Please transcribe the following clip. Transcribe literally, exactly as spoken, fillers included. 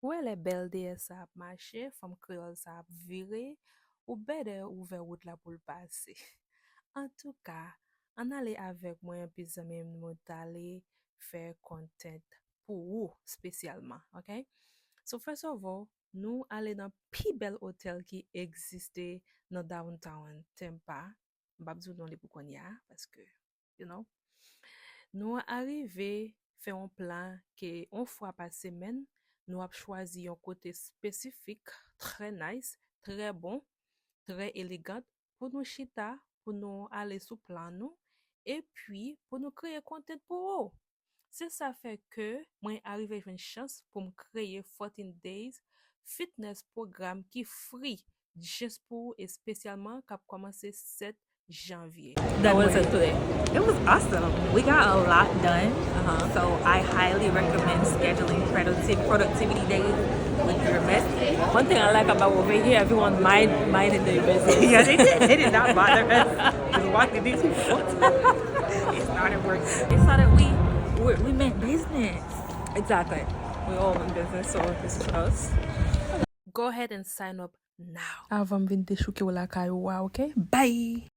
Ou wè lè bèl deyès sa ap mache, fanm kreyòl sa ap vire, ou better ouvè wout la pou l pase. Antouka, ann ale avèk mwen, epi zanmi m, nou t ale fè content pou ou espesyalman, ok? So, first of all, nou ale nan pi bèl otèl ki egziste nan downtown Tampa. M p ap di w non li pou kounye a, paske, you know. Nou arive fè yon plan ke yon fwa pa semèn, nou ap chwazi yon kote espesifik, trè nice, trè bon, trè elegant, pou nou chita, pou nou ale sou plan nou, epi pou nou kreye content pou ou. Se sa fè ke mwen arive jwenn chans pou m kreye fourteen Days Fitness Program ki free, jis pou ou espesyalman, k ap kòmanse sèt janvye. That wasn't today. It was awesome. We got a lot done. Uh-huh. So I highly recommend scheduling productive productivity days with your bestie. One thing I like about over here, everyone mind minding their business. Yeah, they did. They did not bother us. Just walked in these people. It started working. They saw that we we, we meant business. Exactly. We all in business, so this is us. Go ahead and sign up now. Avan m vin dechouke w lakay ou a, ok? Bye!